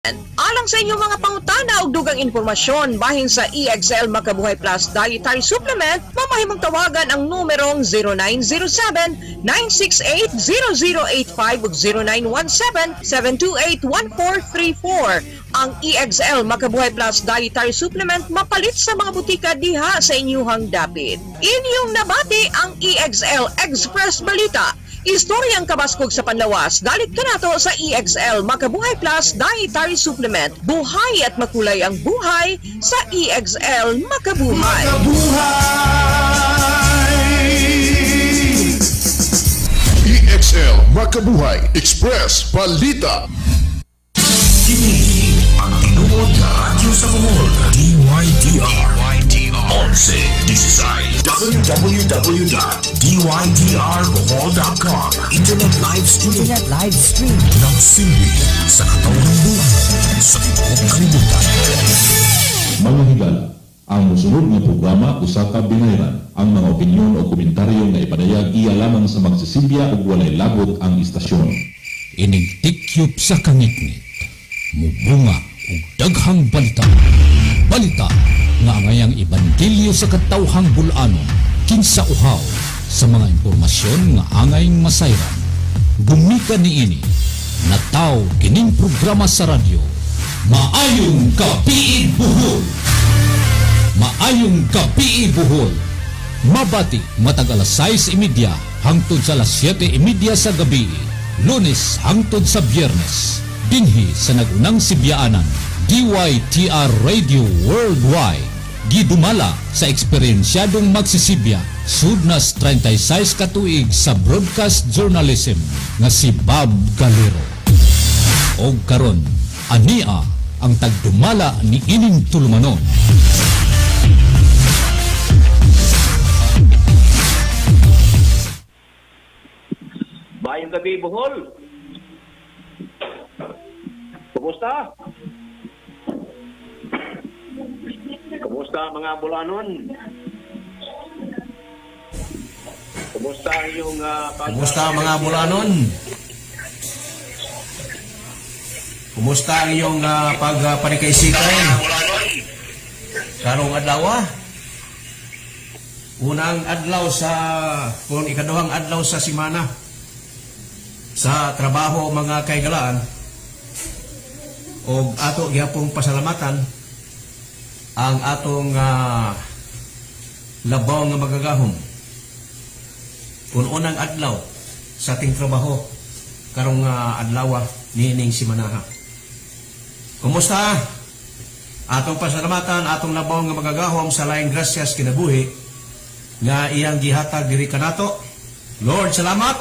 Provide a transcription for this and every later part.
Alang sa inyong mga pangutana og dugang impormasyon bahin sa EXL Makabuhay Plus Dietary Supplement, mamahimong tawagan ang numerong 0907-968-0085 ug 0917-728-1434. Ang EXL Makabuhay Plus Dietary Supplement mapalit sa mga butika diha sa inyuhang dapit. Inyong nabati ang EXL Express Balita. Istoryang kabaskog sa panlawas, dalit kanato sa EXL Makabuhay Plus Dietary Supplement. Buhay at makulay ang buhay sa EXL Makabuhay. Makabuhay! EXL Makabuhay Express Balita. Kini ang tinuod nga radyo sa Bohol. DYDR. 1116. www.dydrbohol.com. Internet live stream. Internet live stream. Nagsilbi sa katawhan sa tibuok kalibutan. Mga higala, ang mosunod nga programa usa ka binayran. Ang mga opinyon o komentaryo nga ipadayag iya lamang sa magsisilya ug walay labot ang istasyon. Inig tikyop sa kangitngit, mubunga og daghang balita. Balita nga angayang ebanghelyo sa katawhang bul-anon, kinsa uhaw sa mga impormasyon nga angayng masayran. Gumikan niini, nataw kining programa sa radyo. Maayong Gabii, Bohol! Maayong Gabii, Bohol! Mabati matag alas 6:30 hangtod sa alas 7:30 sa gabi, Lunes hangtod sa Biyernes. Dinhi sa nag-unang sibyaanan, DYTR Radio Worldwide. Gidumala sa eksperyensyadong magsisibya, sudnas 36 katuig sa broadcast journalism nga si Bob Galero. Og karon, ania ang tagdumala ni ining tulumanon. Maayong gabi, Bohol. Kumusta? Kumusta, mga Bulanon? Kumusta ang iyong Kumusta, mga Bulanon? Kumusta ang iyong pagparikaysikay? Karong adlaw ah. Unang adlaw sa kung ikaduhang adlaw sa simana sa trabaho, mga kaigalaan, og ato gihapong pasalamatan ang atong labaw nga magagahom kung unang adlaw sa ating trabaho karong adlaw niining simanaha. Kumusta? Atong pasalamatan atong labaw nga magagahom sa laing grasyas kinabuhi nga iyang gihatag diri kanato. Lord, salamat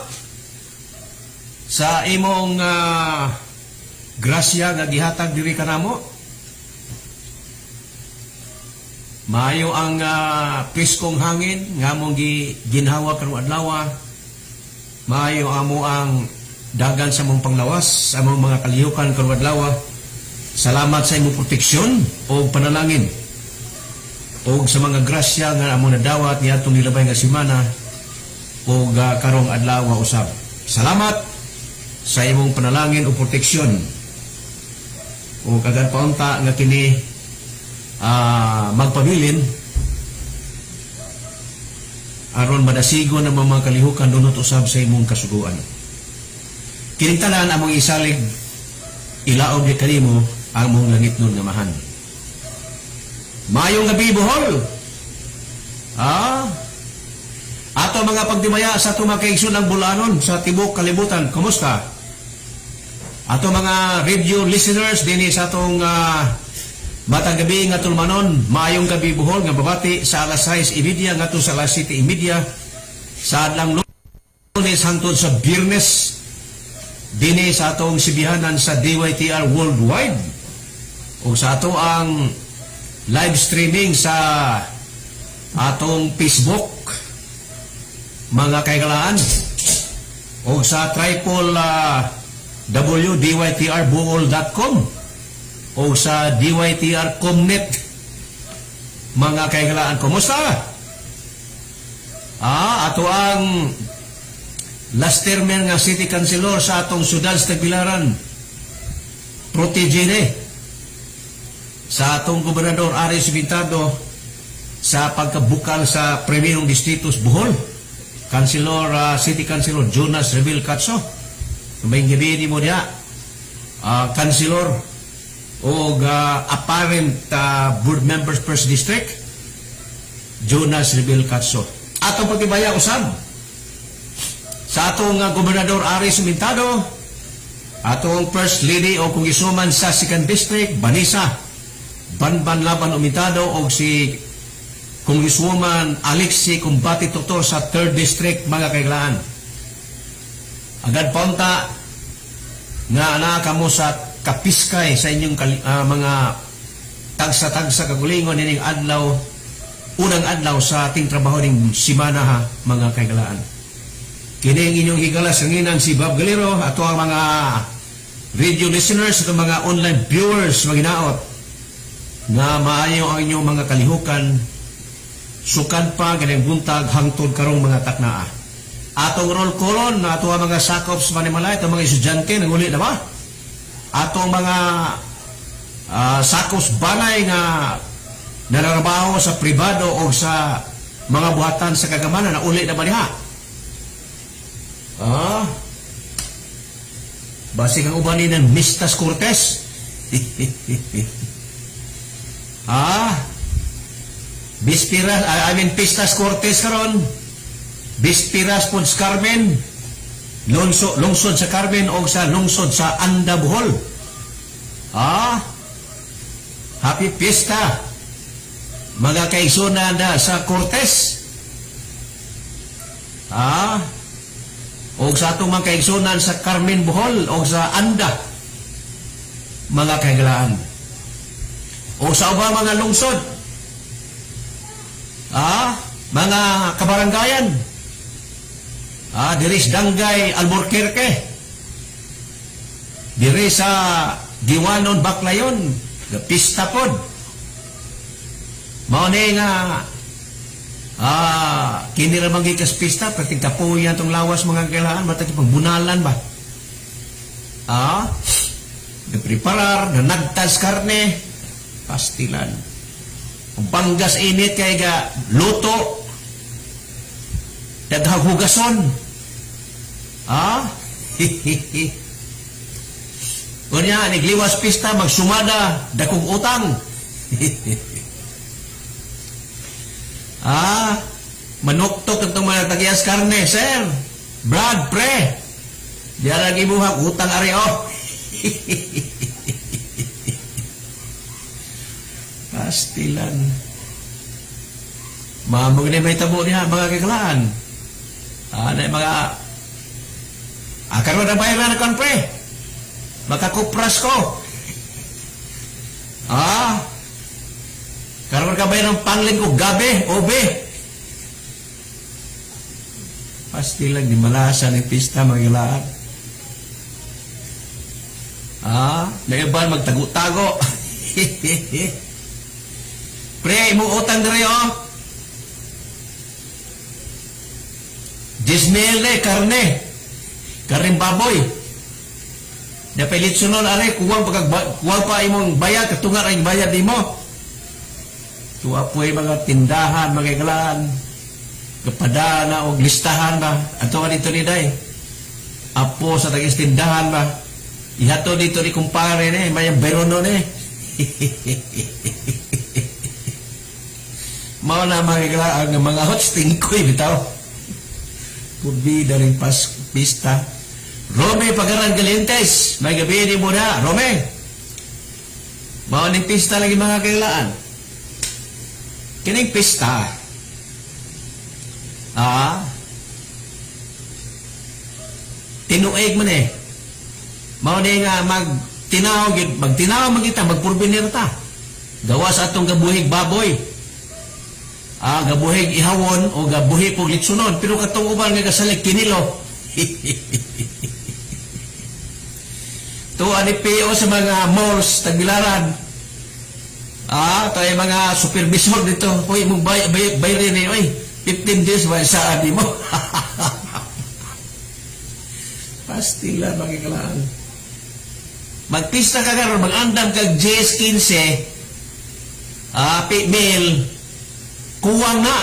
sa imong grasya nga gihatag diri kanamo. Maayo ang piskong hangin nga among ginhawa karong adlaw. Maayo amo ang dagan sa among panglawas, sa among mga kalihukan karong adlaw. Salamat sa imong proteksyon o panalangin o sa mga grasya nga among nadawat niadtong nilabay nga simana o karong adlaw usab. Salamat sa imong panalangin o proteksyon o kagan paunta nga kini magpabilin aron madasigon ang mga kalihukan dunot usab sa imong kasuguan. Kining tanan among isalig, ilaob ni kanimo ang among langitnon nga Amahan. Maayong gabi, Bohol. Ato mga pagdimaya sa atong mga kaigsoon ang Bulanon sa tibok kalibutan, kumusta? Ato mga radio listeners dinhi sa atong matag gabi nga tulumanon, maayong gabi, Bohol, nga babati sa alas 6:30 ngadto sa alas 7:30 sa adlang Lunes hangtod sa Biyernes dinhi sa atong sibihanan sa DYTR Worldwide o sa ato ang live streaming sa atong Facebook, mga kaigalaan, o sa triple wdytrbohol.com o sa DYTR Comnet, mga kaigalaan. Kumusta? Ato ang last term nga city councilor sa atong syudad sa Tagbilaran. protege sa atong Gobernador Aris Bintado sa pagkabukal sa primerong distrito sa Bohol. Councilor, City Councilor Jonas Rebil Katso. May gabi mo niya, Councilor o apparent board members first district, Jonas Rebil Katso. Atong pagtibaya usab sa atong Gobernador Aris Mintado, atong First Lady o Congresswoman sa Second District, Vanessa Banban Laban Umitado, o si Congresswoman Alexi Kumbati Tutor sa Third District, mga kaiglaan. Agad paunta nga ana kamo sa kapiskay sa inyong mga tagsa-tagsa kagulingon nining adlaw, unang adlaw sa ating trabaho ning simana ha, mga kaigalaan. Kini ang inyong higala sa nginan, si Bob Galero, ato ang mga radio listeners, ato mga online viewers, maginaot nga maayo ang inyong mga kalihukan sukan pa ganing buntag hangtod karong mga taknaa. Atong roll call na ato ang mga sakop sa panimalay, atong mga estudyante, nanguli na ba? Atong mga sakop sa banay nga nanarabaho sa pribado o sa mga buhatan sa kagamanan, nauli na ba niya? Basig ang uban ni ng Mistas Cortez. Bispiras, I mean Pistas Cortez karon. Bispiras pod sa Carmen. Lungsod sa Carmen o sa lungsod sa Anda, Bohol. Happy Fiesta. Mga kaigsunan na sa Cortez. O sa atong mga kaigsunan sa Carmen, Bohol o sa Anda. Mga kaiglaan. O sa ubang mga lungsod. Mga kabaranggayan. Diri sa Danggay, Alburquerque. Diri sa Guiwanon, Baclayon, pista pod. Mao ni nga kini ra man gikas pista, perting kapuyan tong lawas, mga kailangan matag pagbunalan ba. Napreparar, nanagtas karne, pastilan. Ang panggas init kay ga luto, daghang hugason. Unya, nigliwas pista, magsumada, dakong utang. Manuktok itong mga tagiyas karne, sir. Brad, pre. Diyan lagi buhak, utang ari, oh. Pastilan. Mamag na may tabo niya, mga kakalaan. Na mga karon na bayaran na kon, pre. Makakupras ko. Karon ka bayaran ng panglin ko, gabi, obe. Pastilan, di malasa ni pista, mga kalaan. Naiban magtago-tago. Pre, imong utang diri, oh. 10,000 na karne. Karne baboy. Napilit sunod, are, kuwang, kuwang pa imong bayad, katungan ang bayad nimo. Tuwa po yung mga tindahan, mga ikalaan. Kapada na o listahan ba. Ato ka dito ni Day. Apo sa tagis tindahan ba. Ihato dito ni kumpare ni, may berono ni. Mao na mga ikalaan ng mga hot stingkoy bitaw. Pubida rin pas pista. Rome Pagaran Galientes, may gabi ni mo na, Rome. Mao ning pista lagi mga kailaan. Kining pista. Tinuig man eh. Mao ni nga magtinaw gid, magtinaw man kita, magpurbinir ta. Gawa sa atong gabuhig baboy. Gabuhig ihawon o gabuhi pog litsunon, pero katong uban nga gasalig kinilo. Tuwa ni PO sa mga malls tagbilaran. Tayo mga supervisor dito. Uy, mong bayrin ni, uy, 15 days ba saan mo? Pastila, mga kalaan. Magpista ka karon, mag-andam kag 10, 15, mil, kuwang na.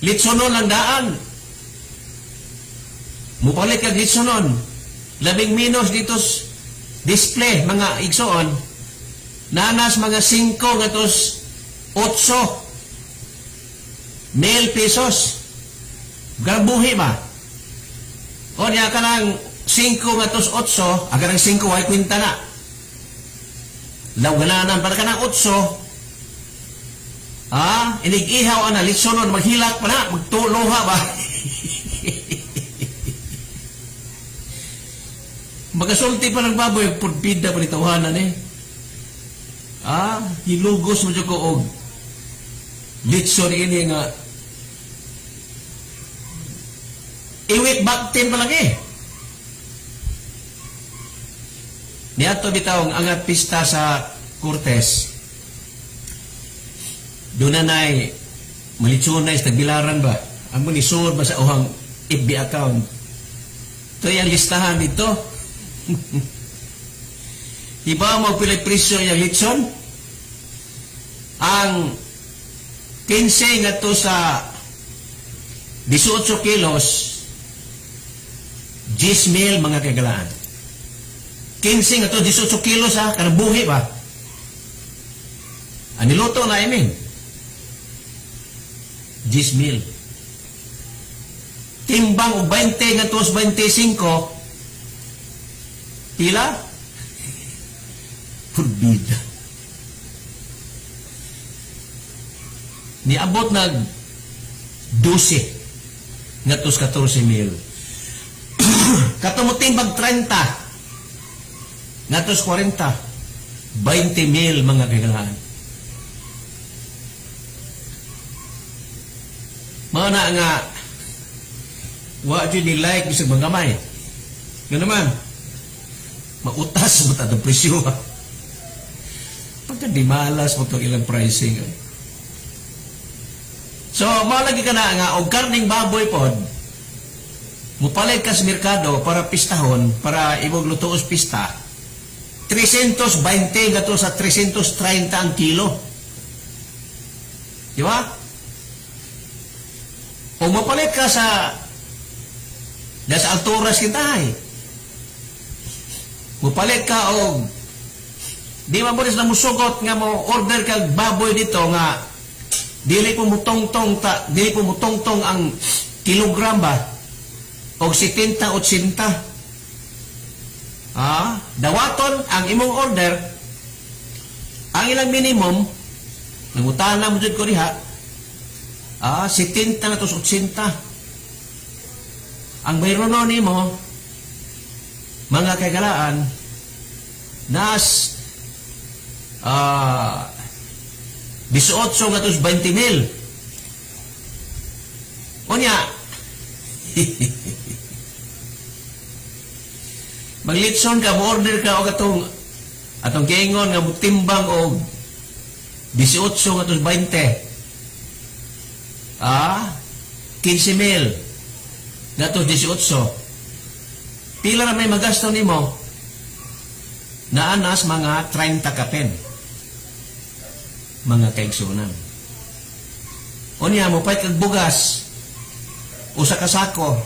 Litsonon ang daan. Mupalit kag litsonon. Labing minus dito display, mga igsoon, nanas mga 5 ngatos 8 mil pesos. Grabuhi ba? O niya ka ng 5 ngatos 8, aga ng 5 ay kwinta na. Lawgananan para ka ng 8, inig-ihaw ana, litsonon, maghilak pa na, magtuluha ba? Magasulti pa ng baboy, purbida pa ni tawanan eh. Hilugos mo ko og litson ini nga iwit baktin pa lang eh. Niadto bitaw ang angat pista sa Cortes. Doon na na'y malitsonay sa tagbilaran ba? Ang munisod ba sa uhang FB account? Ito yung listahan dito. Iba mo pila presyo yung litson? Ang 15 nga to sa 18 kilos, 10 mil mga kagalaan. 15 nga to 18 kilos ha, kanang buhi ba? Ang niluto na imin. 10 mil. Timbang og 20 nga to 25, pila? Purbida. Niabot nag 12 nga tos 14 mil. Katumuting bag 30 nga tos 40, 20 mil mga kagalaan. Mga na nga wa jud ni like bisag mangamay. Nga naman mautas mo ta ang presyo. Pagka di malas mo itong ilang pricing. So, malagi ka na nga, og karning baboy pod, mupalit ka sa merkado para pistahon, para imong lutoos pista, 320 gato sa 330 ang kilo. Di ba? O mapalit ka sa das alturas kintahay. Mupalit ka og di man na musugot nga mo order kag baboy dito nga dili po mutongtong ta, dili po mutongtong ang kilogram ba og 70 80. Dawaton ang imong order, ang ilang minimum nangutana mo jud ko diha, 70 na 80. Ang bayronon nimo mga kagalaan nas 18 nga 20 mil. Unya, maglitson ka, mo-order ka og atong giingon nga motimbang og 18 nga 20. 15 mil nga 18. Pila na may magasto nimo? Naanas mga 30 kapen. Mga kaigsunan. Unya, mo pait kag bugas, usa ka sako,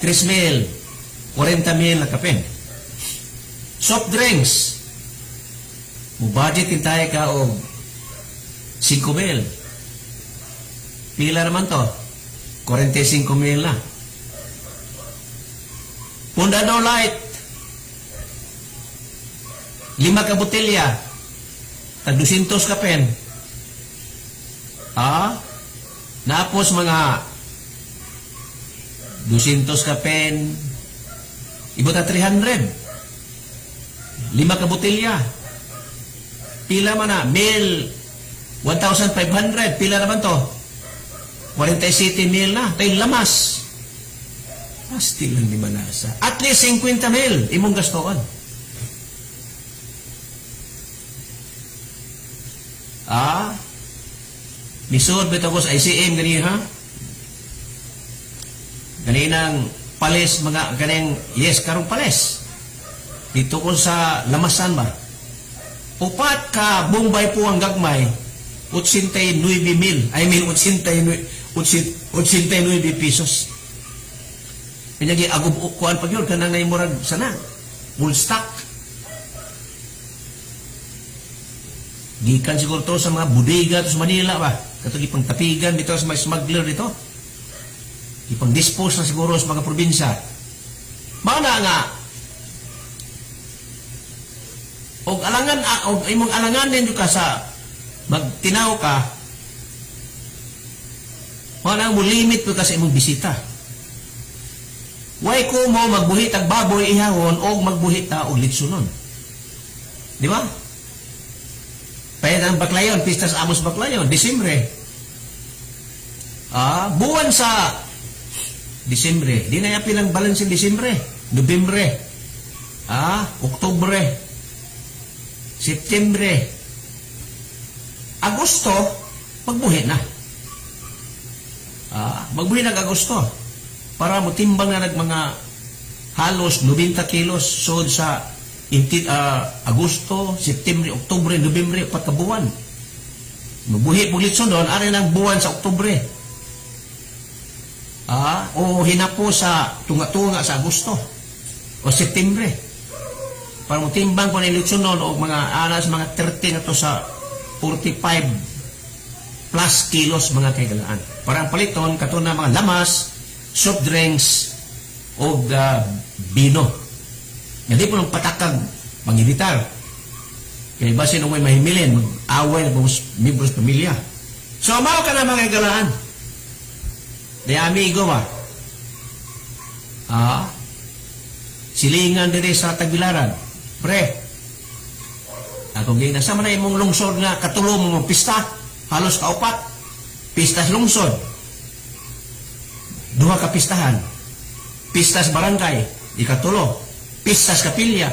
3 mil, 40 mil na kapen. Soft drinks, mo budget tayo ka og 5 mil. Pila naman to? 45 mil na. Pundado Light, 5 ka botelya, tag 200 kapen. Napos mga 200 kapen, ibot na 300. 5 ka botelya. Pila man na, mil 1,500. Pila naman to? 47 mil na. Tayo lamas. Pasti lang ni Manasa. At least 50 mil imong gastoon. Misod bitaw ko sa ICM gani ha. Ganinang Palis mga kanang yes karong palis. Dito ko sa lamasan ba. Upat ka Bombay po ang gagmay, 89 mil. I mean, 89 pesos. Pinyagi, agub kuan pag yun, kanang na murag sana. Full stock. Gikan siguro to sa mga bodega to sa Manila ba. Katong ipang tapigan dito sa mga smuggler dito. Ipang dispose na siguro sa mga probinsya. Mao na nga og alangan og imong alanganin ka sa magtinaw ka, mao na mo limit ka sa imong bisita. Way ko mo magbuhit ang baboy ihawon og magbuhit ta og litsunon. Di ba? Payat ang Baclayon, pista sa Amos Baclayon, Disyembre. Buwan sa Disyembre. Di na yapil ang balance sa Disyembre. Nobyembre. Oktubre. Septembre. Agosto, magbuhi na. Magbuhi na Agosto. Para motimbang na nag mga halos 90 kilos sod sa Agosto, Septembre, Oktubre, Nobyembre, pagkabuwan. Mabuhi po litson doon, ari ng buwan sa Oktubre. O hinapo sa tunga-tunga sa Agosto o Septembre. Para motimbang ko na litson doon o mga alas mga 30 na to sa 45 plus kilos mga kaigalaan. Para ang paliton, katuna mga lamas, soft drinks, o bino. Hindi po ng patakag mangibitar. Kaya basin may mahimilin, mag-away na miyembros pamilya. So, mao ka na mga kaigalaan. Di amigo ba? Silingan diri sa Tagbilaran. Pre, akong gina, sama na imong lungsod nga katulo mo pista, halos kaupat. Pistas lungsod. Duha ka pistahan. Pistas barangay, ikatulo. Pistas kapilya.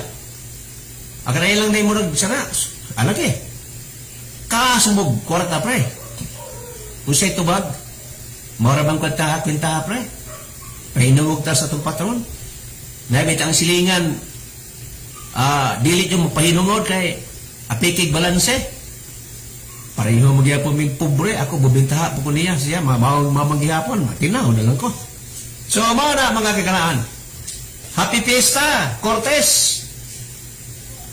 Akanay lang na imong sana, alaki. Kasumog, kwarta pre. Usay tubag. Mora bang kwenta, kwenta pre? Pahinuog ta sa itong patron. Namit ang silingan, dili yung mapahinungod kay apikig balanse. Pareho magyapon ming pobre, ako bubintaha po ko niya siya, mamawang mamaghihapon, matinaw na lang ko. So, mao na mga kakalaan. Happy Fiesta, Cortez.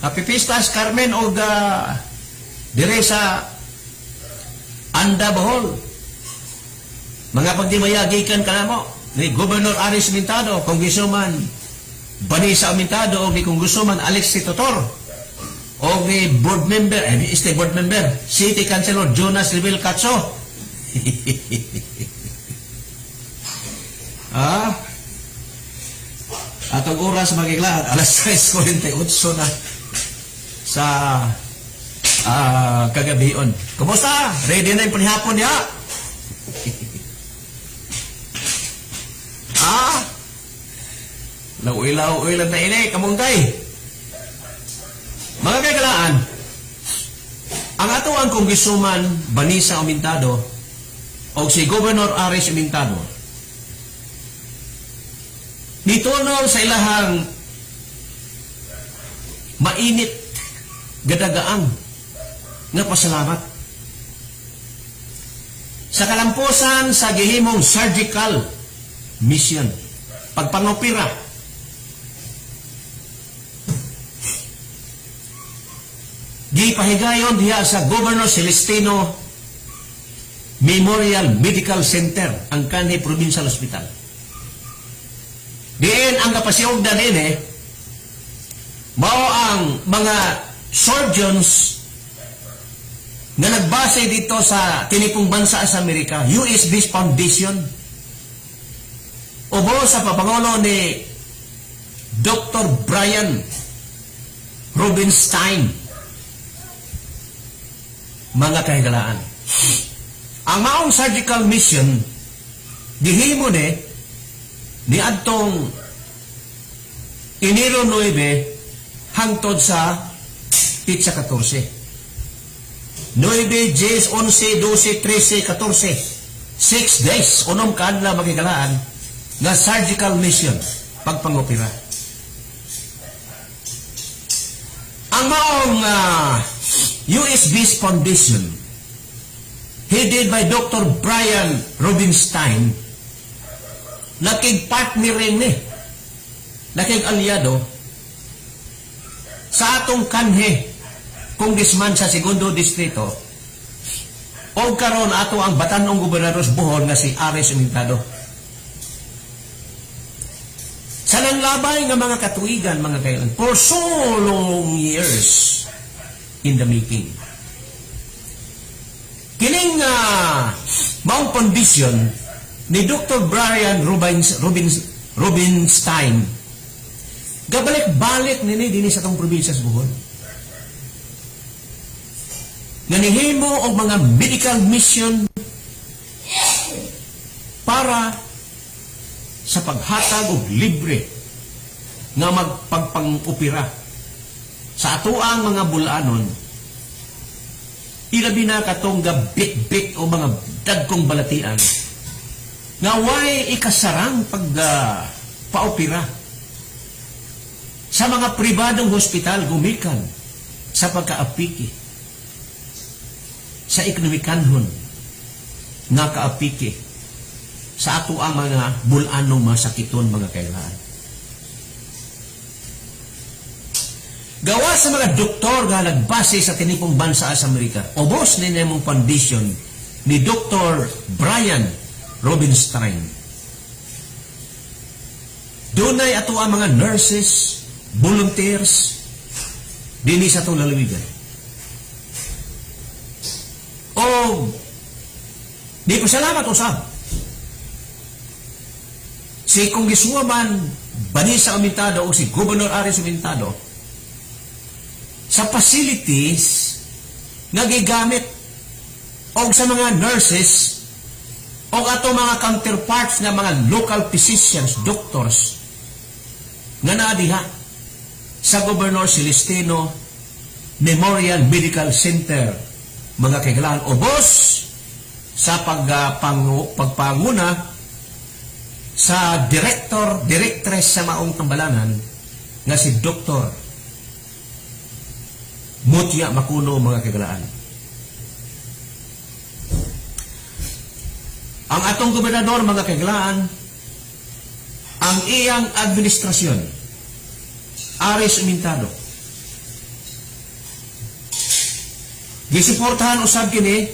Happy Fiesta, Carmen, og dire sa Anda, Bohol. Mga pagdimaya, gikan ka na mo ni Governor Aris Mintado, Congresswoman Vanessa Mintado, o ni Congresswoman Alex C. Totor, o ni board member, este board member, City Councilor Jonas Rebel Katso. Atong oras magiglaan, alas 6:48 na sa kagabion. Kumusta? Ready na yung panihapon niya? Lauy-lauy lang na ini, kamunggay. Mga kagalaan, ang ato ang Congresswoman Vanessa Umintado o si Governor Aris Umintado nitunol sa ilahang mainit gadagaang nga pasalamat sa kalampusan sa gihimong surgical mission, pagpangopera. Gipahigayon diha sa Governor Celestino Memorial Medical Center ang kanhi Provincial Hospital. Diin ang kapasiugdan din mao ang mga surgeons nga nagbase dito sa tinipong bansa sa Amerika, US-based foundation. Ubo sa papangulo ni Dr. Brian Rubenstein. Mga kahigalaan, ang maong surgical mission gihimo ni adtong Enero 9 hangtod sa pitsa 14. 9, 10, 11, 12, 13, 14. 6 days, unom kaadlaw magigalaan. nga surgical mission pagpangopera. Ang maong US-based foundation headed by Dr. Brian Rubinstein nakig-partnering ni, nakig-alyado sa atong kanhe congressman sa segundo distrito o karon ato ang batanong gobernador sa Bohol nga si Aris Umintado. Sa nanlabay nga mga katuigan, mga kailan, for so long years in the making. Kining maong foundation ni Dr. Brian Rubinstein gabalik-balik nini dinhi sa atong probinsya sa Bohol. Nga nihimo og mga medical mission para sa paghatag og libre nga magpagpang-opera sa atoang mga bulanon, ilabi na katong gabit-bit o mga dagkong balatian nga way ikasarang pag paopera sa mga pribadong hospital gumikan sa pagkaapiki sa ekonomikanhon nga kaapiki sa ato ang mga bulanong masakiton, mga kailangan. Gawa sa mga doktor nga nagbase sa tinipong bansa sa Amerika, ubos ni mong foundation ni Dr. Brian Rubinstein. Dunay ato ang mga nurses, volunteers, dinhi sa atong lalawigan. O, di ko salamat usab. Si Congresswoman Vanessa Umintado o si Governor Aris Umintado sa facilities nga gigamit og sa mga nurses o ato mga counterparts nga mga local physicians, doctors nga naa diha sa Governor Celestino Memorial Medical Center, mga kailangan, ubos sa pagpanguna sa director, directress sa maong tambalanan nga si Dr. Mutya Makuno, mga kagalaan. Ang atong gobernador, mga kagalaan, ang iyang administrasyon, Aris Umintado, gisuportahan usab kini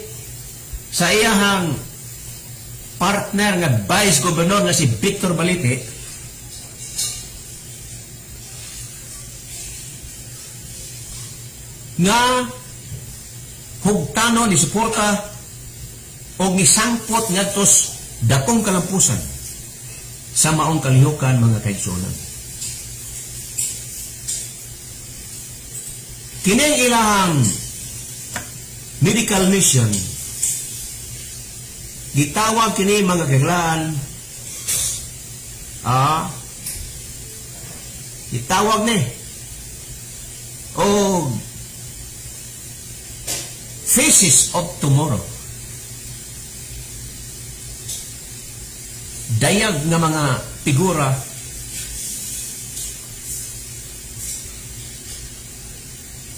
sa iyahang partner nga Vice Governor nga si Victor Balite, nga hugtano ni suporta og nisangpot ngadto dakong kalampusan sa maong kalihukan, mga kaigsuonan. Kining ilahang medical mission gitawag kini, mga kaglaan, gitawag ni og Faces of Tomorrow. Dayag nga mga figura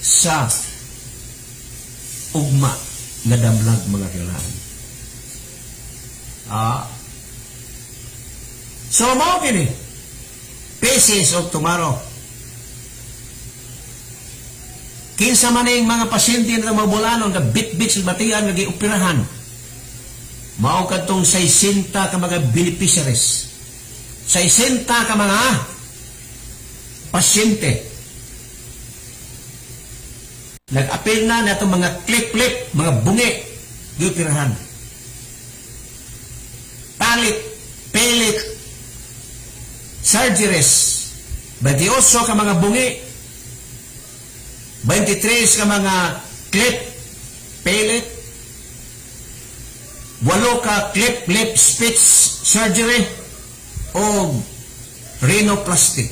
sa ugma nga damlag, mga kailangan. So mao kini Faces of Tomorrow. Kinsa man ning mga pasyente nga mabulanon nga bit-bit sa batian nga gioperahan, mao kadtong 60 ka mga beneficiaries, 60 ka mga pasyente. Nag-apil na natong mga clip-clip, mga bungi, gioperahan. Palit, pelit, surgeries, 28 ka mga bungi, 23 ka mga clip, pelit, 8 ka clip, lip, speech surgery, o rhinoplasty.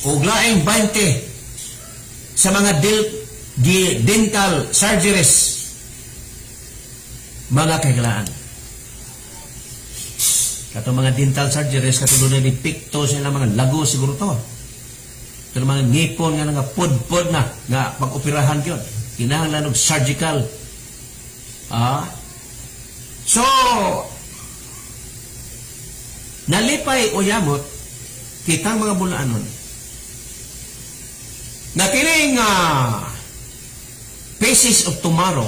O laing 20 sa mga dental surgeries, mga kailangan. Katong mga dental surgeries, katong doon na epekto sa ilang mga lago siguro to. Katong mga ngipon nga nga pudpod na nga pag-operahan yun. Kinahanglan og surgical. So, nalipay o yamot kitang mga Bulaanon na kining Faces of Tomorrow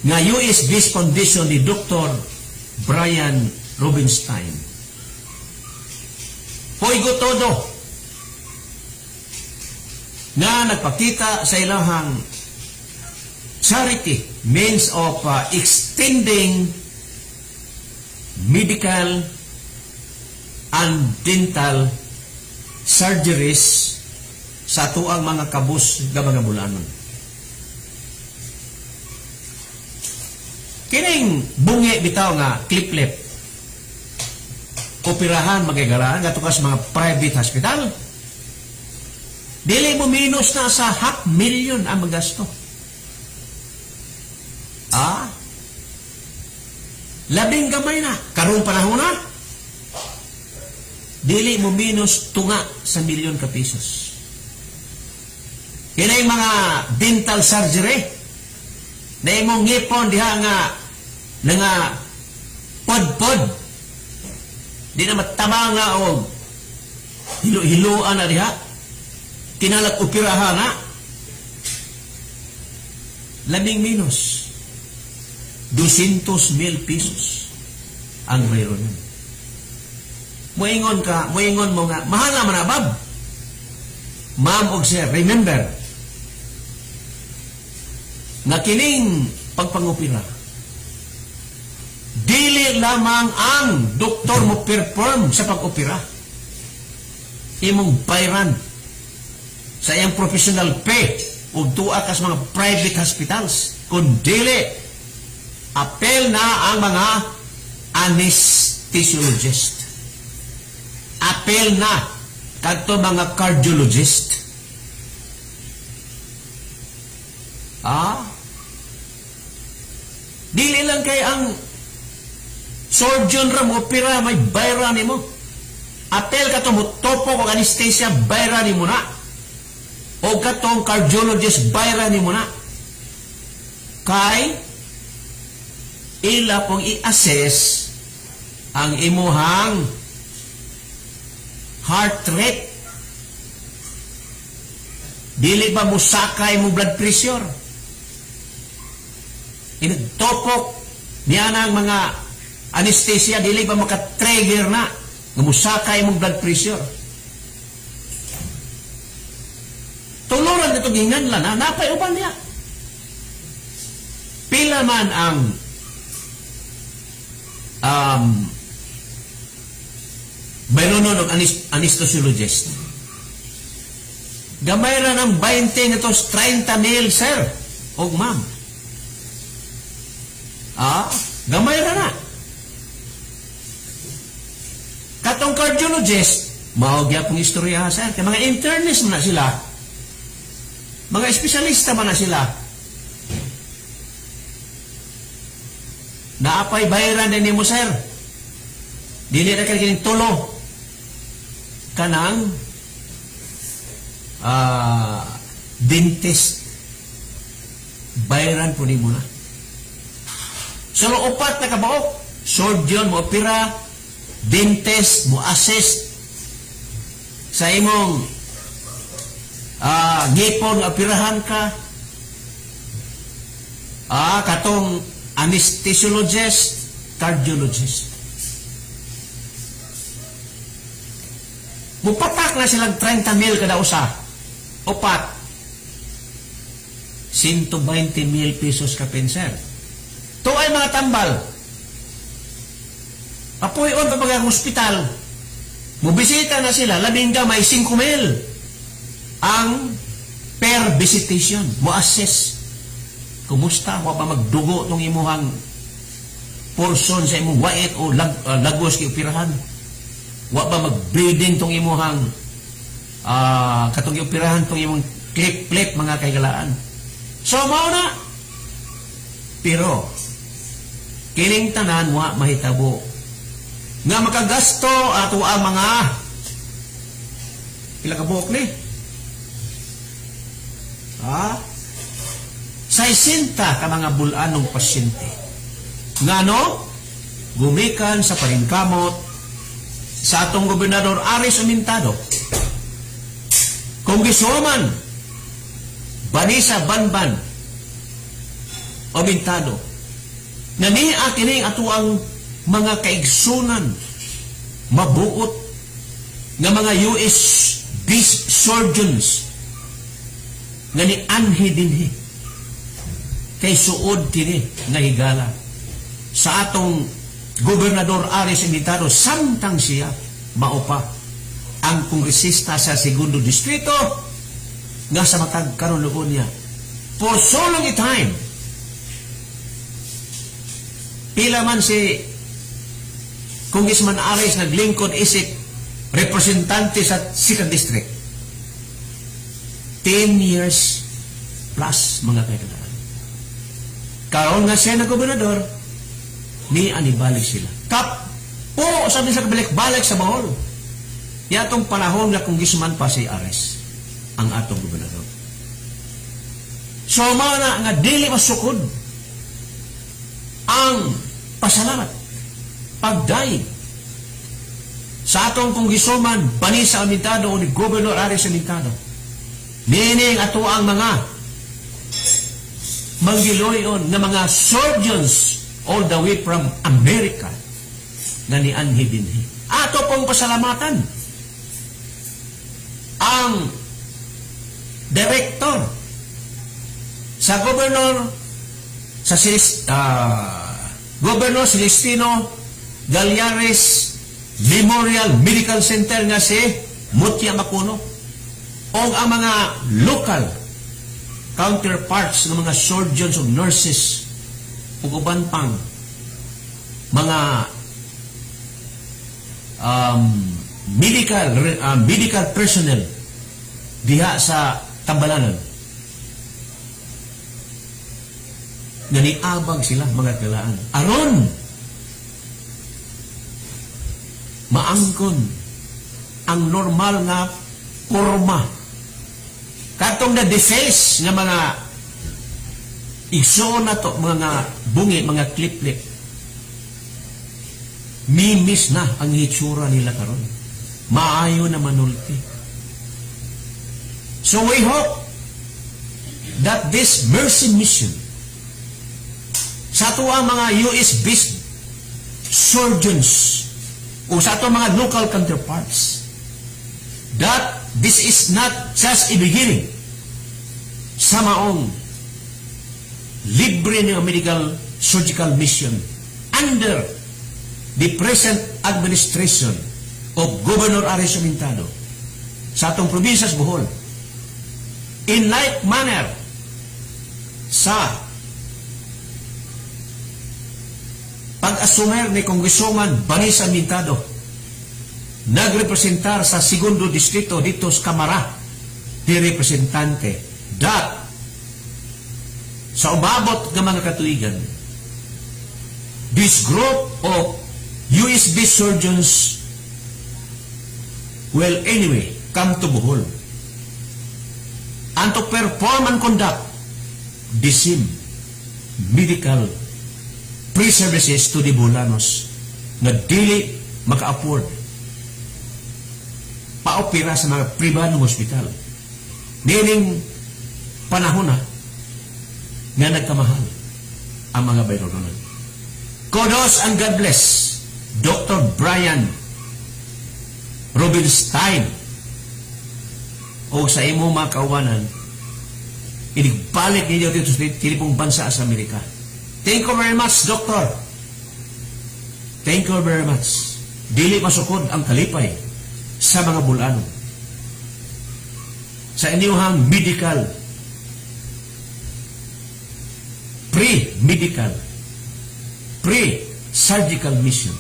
nga US-based foundation ni Dr. Brian Rubenstein. Poigo todo nga nagpakita sa ilahang charity means of extending medical and dental surgeries sa tuang mga kabus nga mga Bulanon. Kining bungi bitaw nga clip-clip operahan magigalaan ngadto ka sa mga private hospital. Dili mo minus na sa 500,000 ang magasto. Labing gamay na karong panahon na. Dili mo minus tunga sa milyon ka pesos. Kini mga dental surgery na imong ngipon diha nga nga podpod di na matama nga og hilo-hiloan na diha, kinalak operahan na, labing minus 200,000 pesos ang mayroon nun. Moingon ka, moingon mo nga mahal na man na, bab. Ma'am og sir, remember nga kining pagpangopera dili lamang ang doktor mo perform sa pag-opera. Imong bayran sa iyang professional pay ug tuwa ka sa mga private hospitals. Kung dili, apel na ang mga anesthesiologist. Apel na kadto mga cardiologist. Dili lang kay ang surgeon ra mo opera, may bayra nimo. Apel ka to mo topo og anesthesia, bayra nimo na. O katong cardiologist, bayra nimo na. Kay ila pong i-assess ang imuhang heart rate. Dili ba musakay mo blood pressure? Inagtopok niya ng mga anesthesia, dili ba maka-trigger na nga musakay mong blood pressure? Tuluran nito ginganlan na, napay uban niya. Pila man ang bayronon og anesthesiologist. Gamay ra ng 20 nito 30 mil, sir og ma'am. Gamay ra na. Katong cardiologist, mao gyapon istorya, sir. Kay mga internist man na sila. Mga espesyalista man na sila. Naapay bayaran din nimo, sir. Dili na kay kining tulo. Kanang dentist. Bayaran po nimo na. Solo upat na kabaok. Surgeon mo opera, dentist mo assist sa imong ngipon nga operahan ka, katong anesthesiologist, cardiologist. Mupatak na silang 30 mil kada usa. Upat. 120 mil pesos ka pinser. Ito ay mga tambal. Apoy on pa mga hospital. Mubisita na sila, labing gamay, 5 mil. Ang per visitation, mo-assess. Kumusta? Wa pa magdugo tong imuhang porson sa imong wait o lagos kay operahan. Wa ba mag-bleeding tong imuhang katong operahan tong imong clip-clip mga kahigalaan. So mao na. Pero Kining tanan wa mahitabo nga makagasto ato ang mga pila ka buok ni? Ha? 60 ka mga bulanong pasyente. Ngano? Gumikan sa paningkamot sa atong Gobernador Aris Umintado. Congresswoman Vanessa Banban Umintado. Na niya kining ato ang mga kaigsunan mabuot nga mga US based surgeons nga ni anhi dinhi kay suod kini nga higala sa atong Gobernador Aris Umintado samtang siya mao pa ang kongresista sa segundo distrito nga sa matag karon niya for so long a time. Pila man si Congressman Aris naglingkod isip representante sa second district? 10 years plus, mga kaibigan. Karon nga siya na gobernador, ni anibalik sila. Kap po sabi sa kabalik-balik sa Bohol. Yatong panahon nga congressman pa si Aris ang atong gobernador. So mao na nga dili masukod ang pasalamat pagdayeg sa atong Congresswoman Vanessa Amintado o ni Governor Aris Amintado. Meaning ato ang mga manggiloyon nga mga surgeons all the way from America nga ni anhi dinhi. Ato pong pasalamatan ang director sa governor sa Governor Celestino Gallares Memorial Medical Center nga si Mutya Macuno o ang mga local counterparts ng mga surgeons o nurses ug uban pang mga medical personnel diha sa Tambalanan nga niabag sila, mga kalaan, aron maangkon ang normal nga porma katong na deface nga mga igsoon na to, mga bungi, mga klip-klip. Mimis na ang hitsura nila karon, maayo na manulti. So we hope that this mercy mission sa ato ang mga US-based surgeons o sa ato mga local counterparts, that this is not just a beginning sa maong libre ng medical surgical mission under the present administration of Governor Aris Umintado sa atong probinsya sa Bohol. In like manner sa pag-asumer ni Congresswoman Vanessa Mintado, nagrepresentar sa segundo distrito dito sa Kamara di Representante, that sa umabot ng mga katuigan, this group of USB surgeons will anyway come to Bohol and to perform and conduct the same medical pre-services to the Bolanos nga dili maka-afford paopera sa mga pribadong ospital. Nining panahon na nga nagkamahal ang mga bayronan. Kudos and God bless Dr. Brian Rubinstein o sa imo mga kaubanan inigbalik ninyo dito sa tilipong bansa sa Amerika. Thank you very much, Doctor. Thank you very much. Dili masukod ang kalipay sa mga Bulano sa inyong medical, pre-medical, pre-surgical mission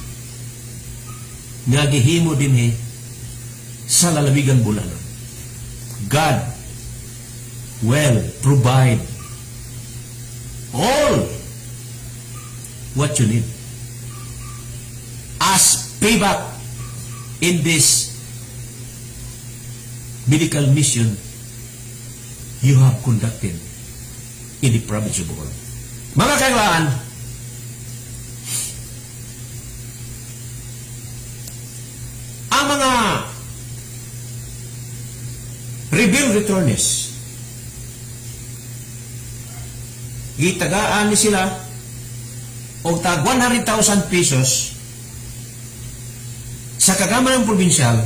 nga gihimo dinhi sa lalawigan Bulano. God will provide all what you need as payback in this medical mission you have conducted in the province of Bohol. Mga kailangan, ang mga rebel returnees, gitagaan ni sila og tag 100,000 pesos sa kagamanan probinsyal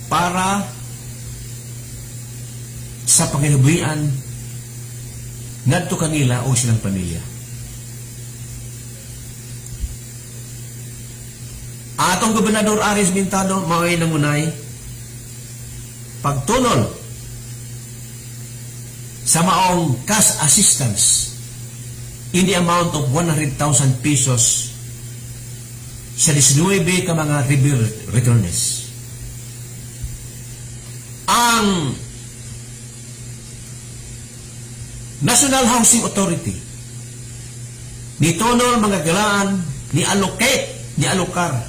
para sa panginabuhian ngadto kanila o silang pamilya. Atong Gobernador Aris Mintado mao'y nangunay pagtunol sa maong cash assistance in the amount of 100,000 pesos sa 19 ka mga rebel returnees. Ang National Housing Authority nitunol mga galaan ni allocate ni alokar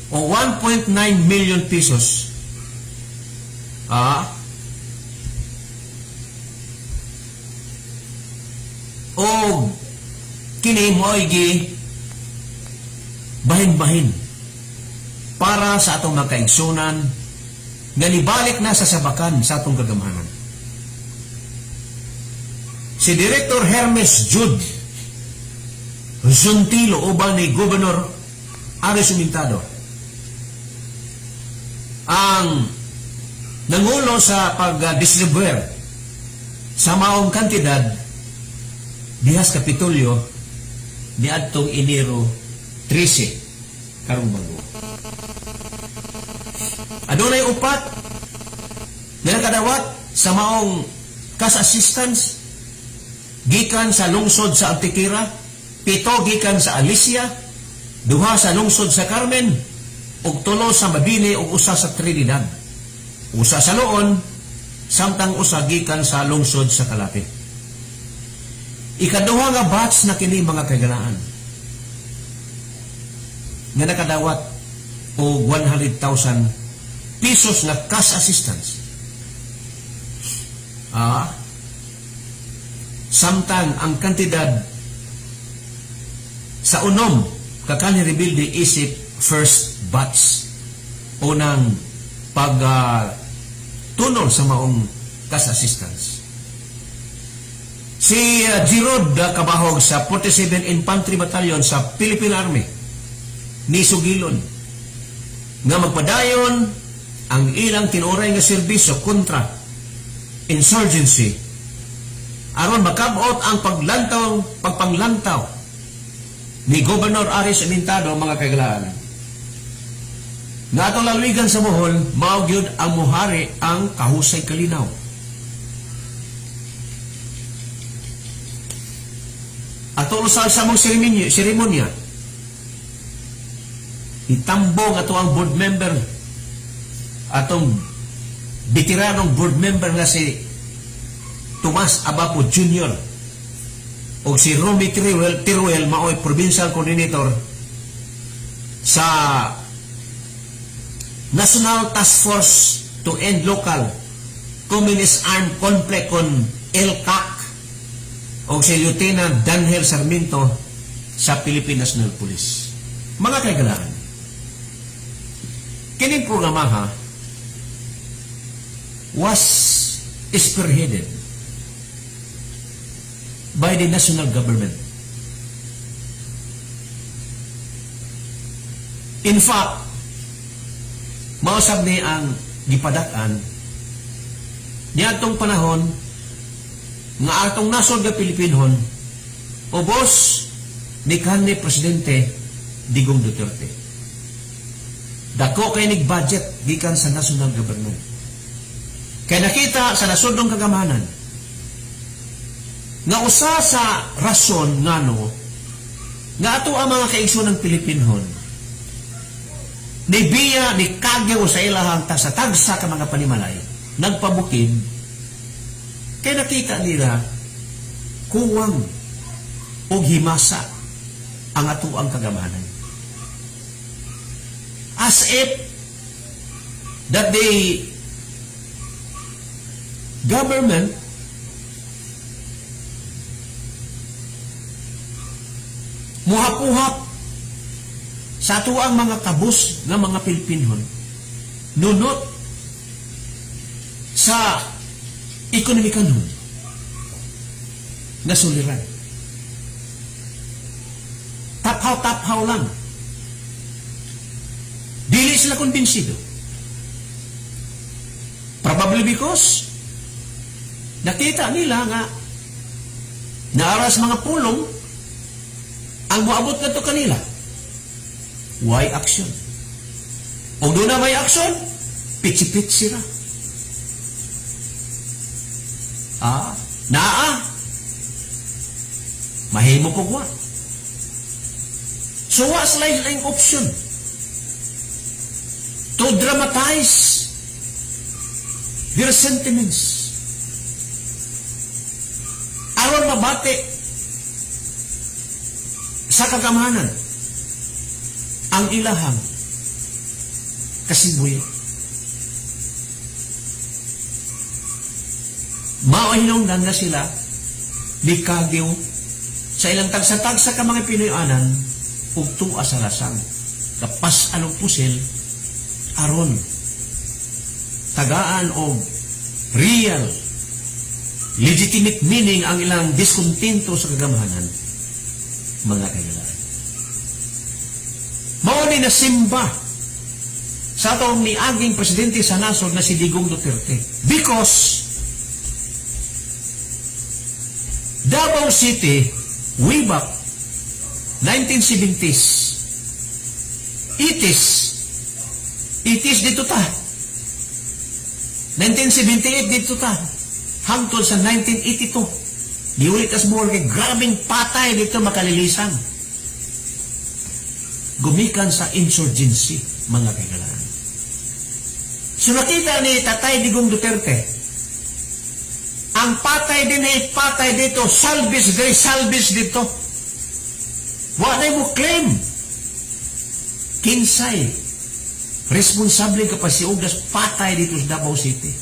o 1.9 million pesos o kini mo'y gi bahin-bahin para sa atong mga kaigsunan nga nibalik na sa sabakan sa atong kagamhanan. Si Director Hermes Jude Zuntilo uban ni Governor Aris Umintado ang nangulo sa pag-distribuer sa maong kantidad dihas Kapitolyo niadtong Enero 13 karong bago. Adunay upat nga nakadawat sa maong cash assistance gikan sa lungsod sa Antiquera, 7 gikan sa Alicia, 2 sa lungsod sa Carmen, ug 3 sa Mabini ug 1 sa Trinidad. 1 sa Loon, samtang 1 gikan sa lungsod sa Calape. Ikaduha nga batch na kini mga kagalaan nga nakadawat og 100,000 pesos na cash assistance. Samtang ang kantidad sa unom kakani rebelde isip first batch o ng pag tunol sa maong cash assistance. Si Gerard Cabahog sa 47 Infantry Battalion sa Philippine Army ni Sugilon nga magpadayon ang ilang tinuray nga serbisyo kontra insurgency aron makabot ang pagpanglantaw ni Governor Aris Amintado mga kagalaan. Nga atong lalawigan sa Bohol, mao gyud ang muhari ang kahusay kalinaw. Ato usal sa mong seremonya, itambong ato ang board member, atong veteranong board member nga si Tomas Abapo Jr. o si Romy Tiruel maoy provincial coordinator sa National Task Force to End Local Communist Armed Conflict kon LCAC o si Lieutenant Daniel Sarmiento sa Philippine National Police. Mga kaigalaan, kining programa ha was spearheaded by the national government. In fact, mausab ni ang gipadak-an niadtong panahon nga atong nasod nga Pilipinhon ubos ni kanhi Presidente Digong Duterte. Dako kay nig budget gikan sa national government. Kay nakita sa nasodong kagamanan nga usa sa rason ngano nga ato ang mga kaigsoon ng Pilipinhon ni biya ni kagyaw sa ilahang sa tagsa ka mga panimalay nagpabukid kay nakita nila kuwang Og himasa ang atoang kagamhanan. As if that the government muhap-uhap sa atoang mga kabus nga mga Pilipinhon nunot sa ekonomikanhon nga suliran. Taphaw-taphaw lang. Dili sila kumbinsido. Probably because nakita nila nga naa ra sa mga pulong ang moabot ngadto kanila. Why action? O doon na may action, pitsi-pitsi ra. Ah, naa. Mahimo ko wa. So wa sila yung option to dramatize their sentiments aron mabati sa kagamhanan ang ilahang kasibuyo. Mao hinungdan nga sila mikagiw sa ilang tagsa-tagsa ka mga Pinoy-anan ug tua sa lasang kapas anong pusil aron tagaan og real legitimate meaning ang ilang diskontento sa kagamhanan, mga kaibigan. Mao ni nasimba sa atong niaging presidente sa nasod na si Digong Duterte because Davao City way back 1970s, 80s, 80s dito ta, 1978 dito ta hangtod sa 1982 giulit as more kay grabing patay dito makalilisan gumikan sa insurgency, mga kaigalaan. So nakita ni Tatay Digong Duterte ang patay din ay patay dito, salvage diri, salvage dito. Wa na mo claim kinsay responsable ka pa si Ugas patay dito sa Davao City.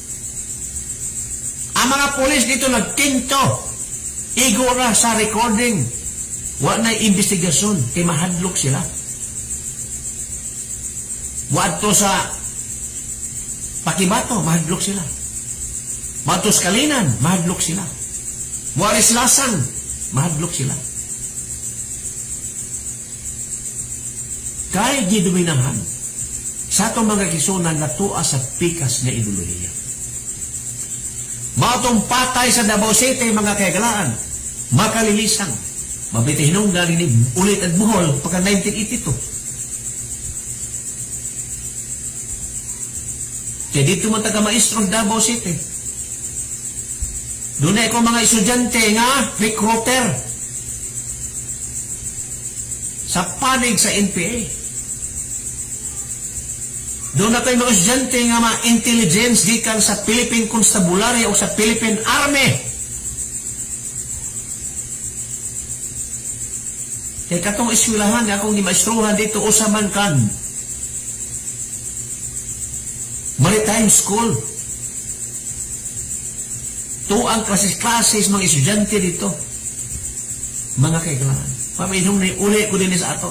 Ang mga pulis dito nagkinto, igo ra sa recording, wa na investigasyon kay mahadlok sila. Muadto sa Pakibato, mahadlok sila. Muadto sa Kalinan, mahadlok sila. Muaris Lasang, mahadlok sila. Kay gidominahan sa atong mga kisunan nga tua sa pikas nga ideolohiya. Mautong patay sa Davao City, mga kaigalaan, makalilisang, mabiti hinungdan ni ulit at Bohol pagka 1982. Kaya dito man taga maestro ng Davao City. Doon na mga estudyante nga recruiter sa panig sa NPA. Doon na tayo mga estudyante nga mga intelligence gikan sa Philippine Constabulary o sa Philippine Army. Kaya katong eskwelahan nga akong gimaestruhan dito usa man kan Maritime School. Tuang klases-klases mga estudyante dito. Mga kailangan. Paminom na uli ko din sa ato.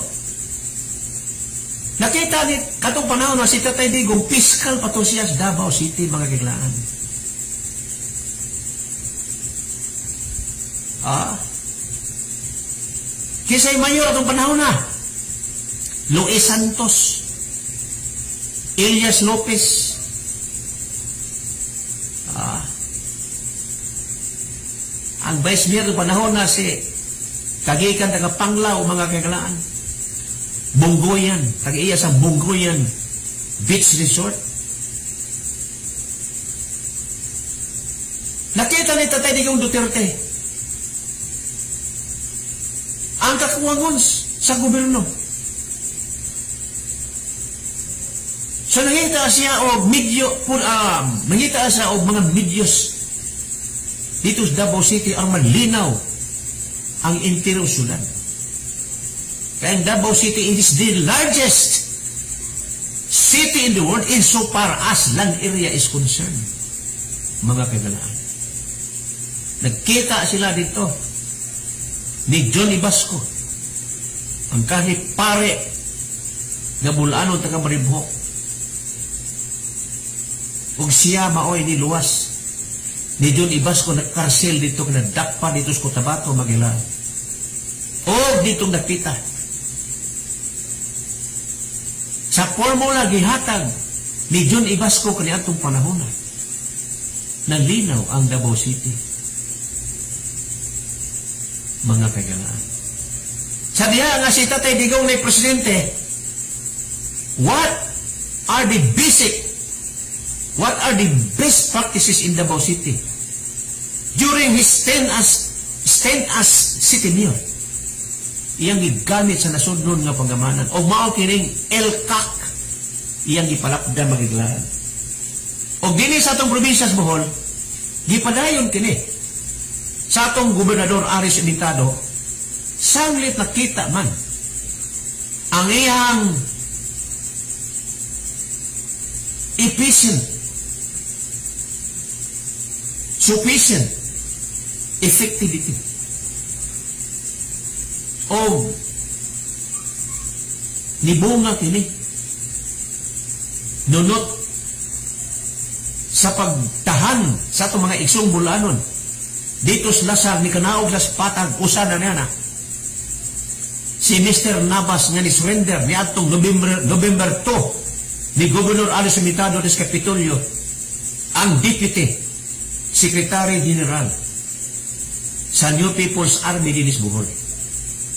Nakita ni katong panahon na si Tatay Digong, fiscal pa to siya sa Davao City, mga kailangan. Ah. Kisay mayor atong panahon na. Luis Santos. Elias Lopez. Ah. Ang vice mayor ng panahon na si Kagikan taga Panglao, mga kagalaan. Bunggoyan, taga iya sa Bunggoyan Beach Resort. Nakita ni Tatay Digong Duterte ang kakuwangon sa gobyerno. So nangita siya og medyo nangita siya og mga medyos dito sa Davao City ang malinaw Ang entero syudad. Kaya ang Davao City is the largest city in the world insofar as land area is concerned. Mga kagalaan. Nagkita sila dito ni John Ibasco, ang kahit pare nga Bulanon, taga Maribojoc. Ug siya maoy ni luwas ni John Ibasco nagkarsel dito, nadakpa dito sa Cotabato, Maguila. O ditong nakita sa formula gihatag ni John Ibasco kaniadtong panahon, nalinaw ang Davao City, mga kagalaan. Sa diha nga si Tatay Digong na presidente, what are the best practices in Davao City during his stint as city mayor? Iyang gigamit sa nasudnon nga panggamanan o mao kining ELCAC iyang gipalapda magiglahan. O dinhi sa atong probinsya sa Bohol, gipadayon kini sa atong Gobernador Aris Umintado, sanglit nakita man ang iyang efficient, sufficient effectivity o nibunga kini nunot sa pagtahan sa atong mga igsong Bulanon dito sa lasag ni kanaog sa patag. Usa na niya na si Mr. Navas nga ni surrender ni atong November 2 ni Governor Aris Umitado des Kapitolyo, ang Deputy Secretary General sa New People's Army dinis Bohol.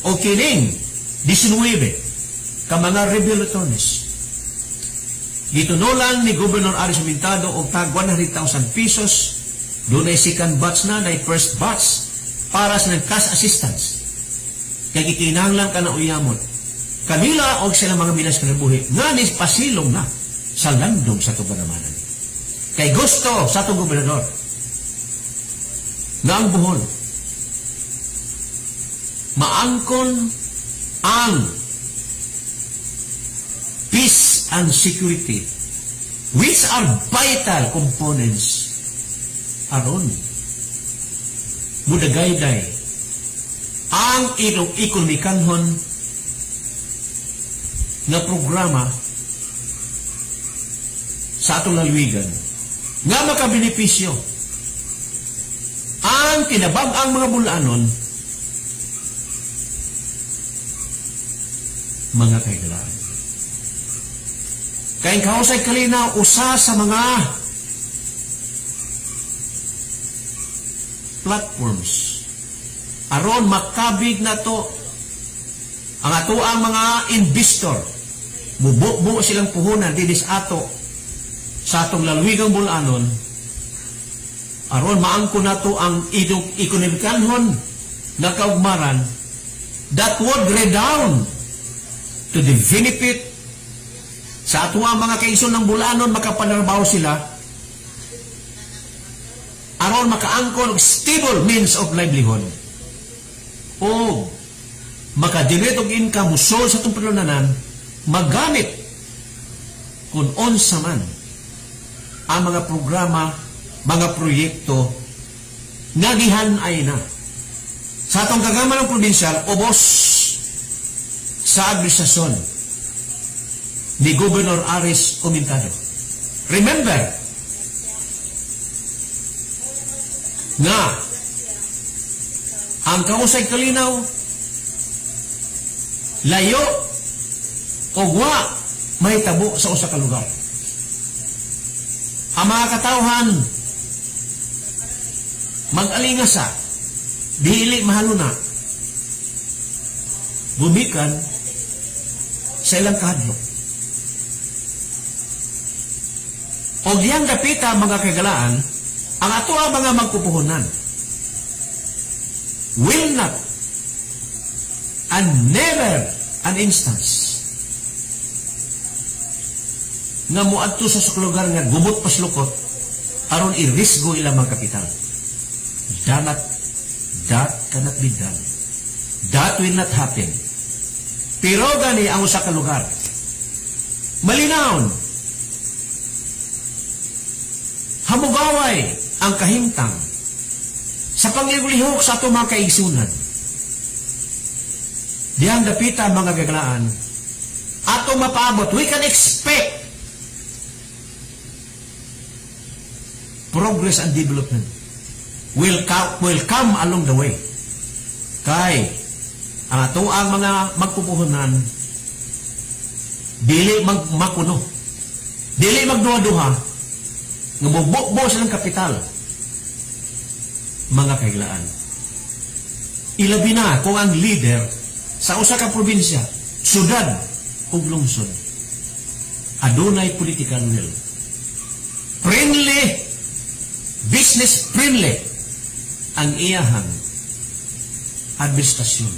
O kining 19 ka mga rebel returnees, gitunulan ni Governor Aris Umintado og tag 100,000 pesos. Dunay second batch na, na first batch para sa cash assistance. Kay gikinahanglan ka na uyamot kanila og sila mga minas kinabuhi nga ni pasilong na sa landong sa kabanamanan. Kay gusto sa atong gobernador nga ang Bohol maangkon ang peace and security, which are vital components aron mudagayday ang ilong ekonomikanhon nga programa sa atong lalawigan nga makabenepisyo ang kinabag-ang mga Bulanon, mga kahigalaan. Kay Kausay Kalinaw, usa sa mga platforms aron makabig na to ang atoang mga investor, mububo silang puhunan dinis ato sa atong lalawigang Bulanon aron maangko nato ang idong ekonomikanhon nga kaugmaran that would redound to the benefit sa ato ang mga kaigsoon ng Bulanon, makapanarbaho sila aron makaangkon og stable means of livelihood o maka-generate og income, musol sa atong panulunanan, magamit kung unsa man ang mga programa, mga proyekto nga gihan-ay na sa atong kagamanang probinsyal ubos sa administrasyon ni Governor Aris Umintado. Remember nga ang Kausay Kalinaw layo o wa mahitabo sa usa ka lugar. Ang mga katawhan mag-alingasa, dili mahaluna gumikan sa ilang kahadlok. O diyang dapita, mga kagalaan, ang ato ang mga magpupuhunan will not and never an instance nga muadto sa lugar nga gubot paslukot aron irisgo ilang mga kapital. That cannot be done. That will not happen. Pero gani ang usa ka lugar. Malinawon. Hamugaway ang kahimtang sa panglihok sa atong mga kaigsunan. Dihang dapita, mga kagalaan, atong mapaabot, we can expect progress and development will come along the way. Kay ang ato ang mga magpupuhunan dili magmakuno, dili magduha-duha nga mubukbo silang kapital, mga kaiglaan. Ilabi na kung ang leader sa usa ka probinsya, syudad ug lungsod adunay political will. Friendly, business friendly ang iyahang administrasyon.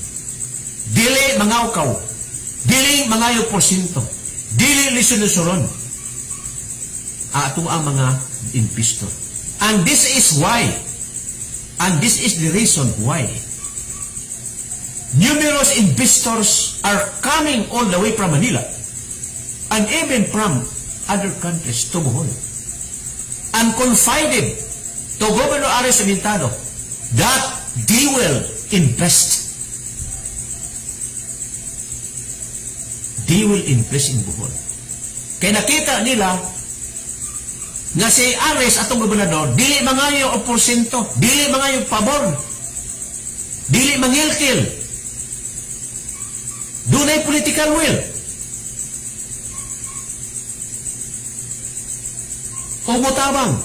Dili mangawkaw, dili mangayo porsyento, dili lisod-lisoron ato ang mga investor. And this is why, and this is the reason why numerous investors are coming all the way from Manila and even from other countries to Bohol and confided to Governor Aris Amintado that they will invest. They will invest in Bohol. Kaya nakita nila nga si Aris, atong gobernador, dili mangayo og porsyento, dili mangayo pabor, dili mangilkil. Dunay political will. O mutabang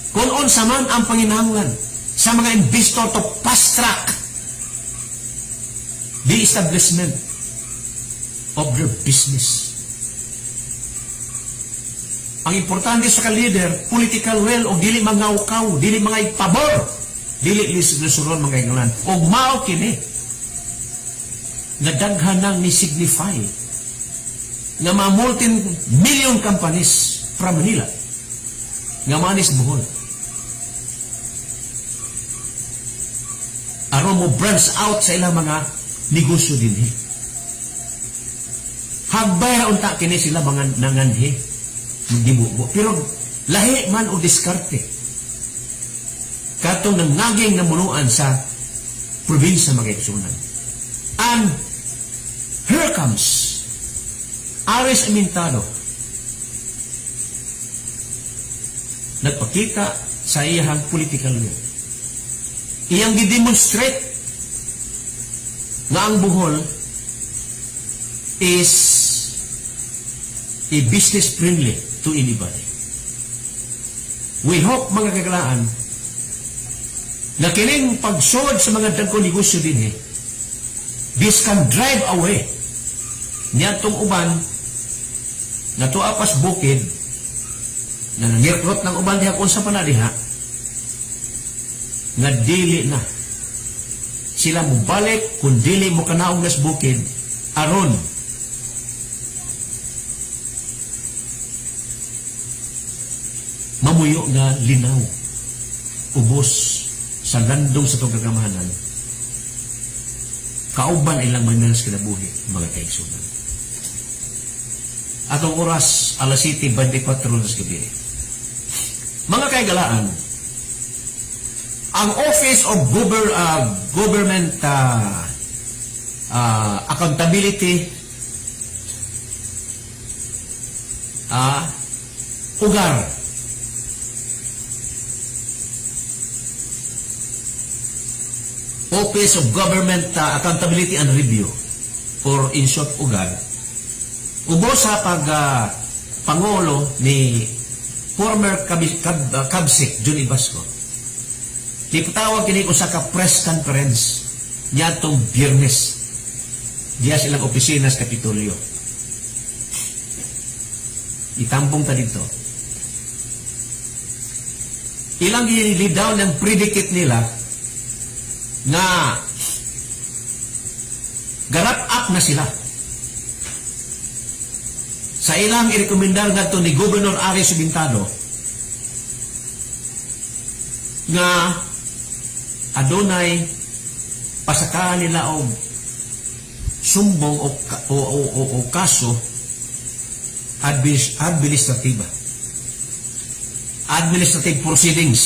kung unsa man ang panginahanglan sa mga investor to fast track the establishment of their business. Ang importante sa ka-leader, political will o dili mangawkaw, dili mga pabor, dili lisuron, mga inglan. O mao kini nga daghan nang ni signify nga mga multi-million companies from Manila nga manis Bohol aron mo branch out sa ilang mga negosyo dinhi. Hagbay ra unta kini sila mga nanganhi gibubo. Pero lahi man o diskarte katong nangaging namunuan sa probinsya, mga igsunan. And here comes Aris Amintado, nagpakita sa iyang political will. Iyang gidemonstrate nga ang Bohol is a business friendly to anybody. We hope, mga kagalaan, na kining pagsod sa mga dagko negosyo dinhi, this can drive away niadtong uban nga tuwa pas bukid na nangirkrot ng uban diha kung sa pa na diha nga dili na sila mobalik kung dili mo kanaog nas bukid aron mamuyo nga linaw ubos sa landong sa itong kagamahanan kauban ilang mga kinabuhi, mga kaigsunan. Atong oras, alas 7:24 ng gabi. Mga kaigalaan, ang Office of Government Accountability, UGAR, Office of Government Accountability and Review, or in short UGAR, ubos sa pag pangulo ni former Cabsec Jun Ibasco, gipatawag kini usa ka press conference niadtong Biyernes diya silang opisina sa Kapitolyo. Itambong ta dito. Ilang gi-lay down ang predicate nila nga garap up na sila sa ilang irekomendar ngadto ni Governor Aris Subintado nga adunay Pasakahan nila og sumbong o, ka- o kaso administrativa. Administrative proceedings,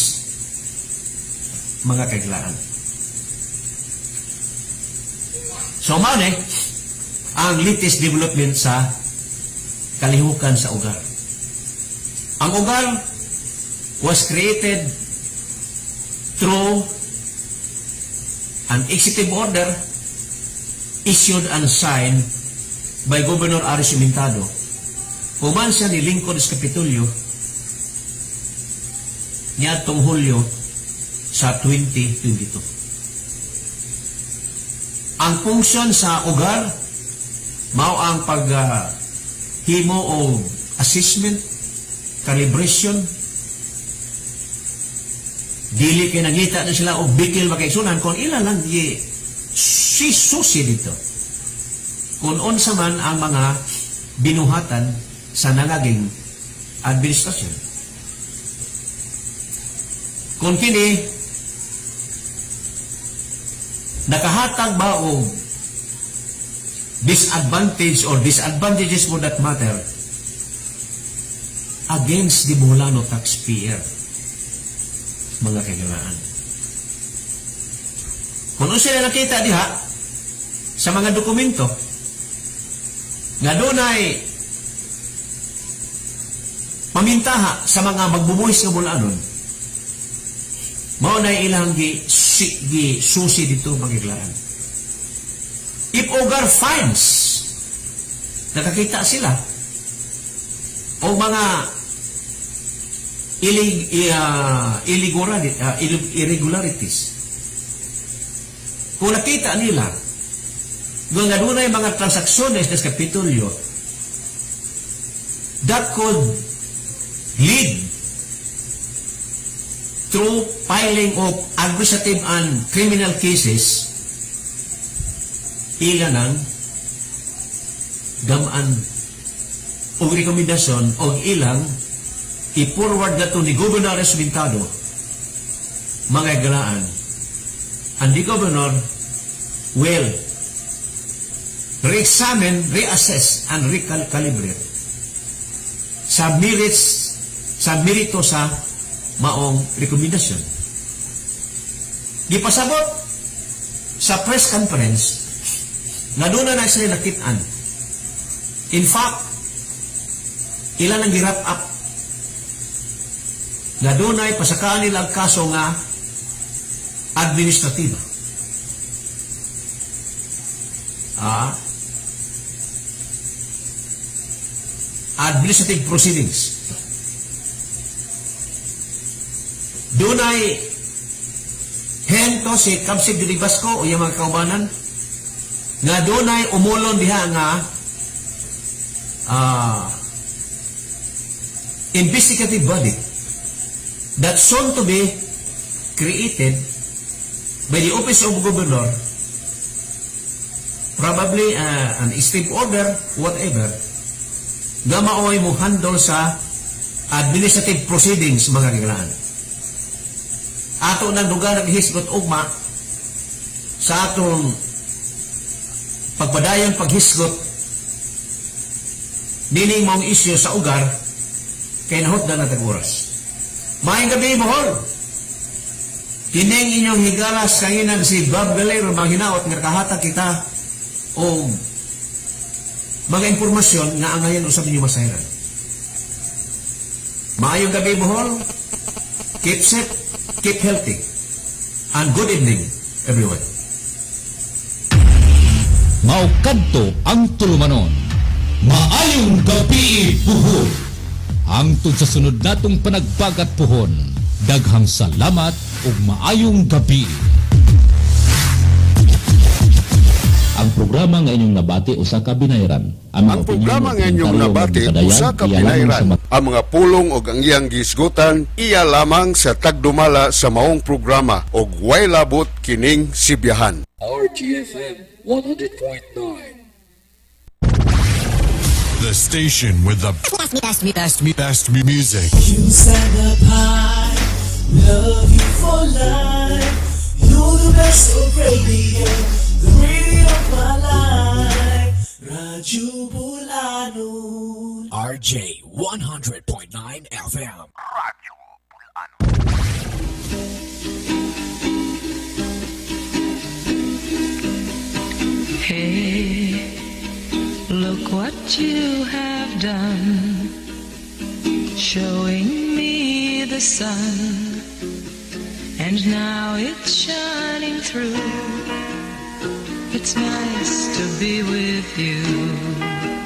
mga kahigalaan. So, mao ni ang latest development sa kalihukan sa UGAR. Ang UGAR was created through an executive order issued and signed by Governor Aris Sumintada. Human siya ni lingkod sa Kapitolyo niadtong Hulyo sa 2022. Ang function sa UGAR mao ang pag himo og assessment, calibration, dili kay nangita na sila og bikil, mga kaigsuonan, kung ila lang gi si susi dito kung unsa man ang mga binuhatan sa nangaging administrasyon. Kung kini nakahatag ba og disadvantage or disadvantages, for that matter, against the Boholano taxpayer, mga kahigalaan. Kung ano sila nakita diha sa mga dokumento nga dunay pamintaha sa mga magbubuhis nga Bol-anon, mao na ilang gi, si, gi susi dito, mga kahigalaan. If UGAR finds, nakakita sila o mga irregularities, kung nakita nila nga dunay mga transaksyones sa Kapitolyo that could lead through filing of administrative and criminal cases, ila nang gamaan og rekomendasyon og ilang i-forward nato ni Governor Sumintado, mga galaan, and the governor will re-examine, reassess, and recalibrate sa merits, sa merito sa maong rekomendasyon. Gipasabot sa press conference nga doon na sila nakitaan. In fact, ilan ang gi-wrap up nga dunay pasakaan nila ang kaso nga administratiba. Administrative proceedings. Dunay hento si Kamsig Diribasco o yung mga kaubanan nga dunay umulon diha nga investigative body that soon to be created by the office of governor, probably an extreme order, whatever, nga maoy mo handle sa administrative proceedings, mga kahigalaan. Ato nang dugang naghisgot ugma sa atong pagpadayang paghisgot nining maong isyu sa UGAR kay nahot na natag oras. Maayong gabi, Bohol. Kining inyong higala sa kanginan, si Bob Galero, mga hinaot nga kahatag kita og mga impormasyon nga angayan usab ninyo masayran. Maayong gabi, Bohol. Keep safe, keep healthy. And good evening, everyone. Mao kadto ang tulumanon. Maayong gabi, Bohol. Hangtod sa sunod natong panagbagat puhon. Daghang salamat ug maayong gabi. Ang programa nga inyong nabati usa ka binayran. Ang mga Ang opinyon programa ug nga inyong komentaryo nabati nga gipadayag, usa ka iya lamang pinayran. sa Ang mga pulong og ang iyang gisgutan iya lamang sa tagdumala sa maong programa og way labot kining Sibiyahan. RTFM 100.9. The station with the best, best, best, best music. You said up high, love you for life. You're the The best of radio, the radio of my life. Radyo Bulanon. RJ 100.9 FM. Hey, look what you have done, showing me the sun, and now it's shining through. It's nice to be with you.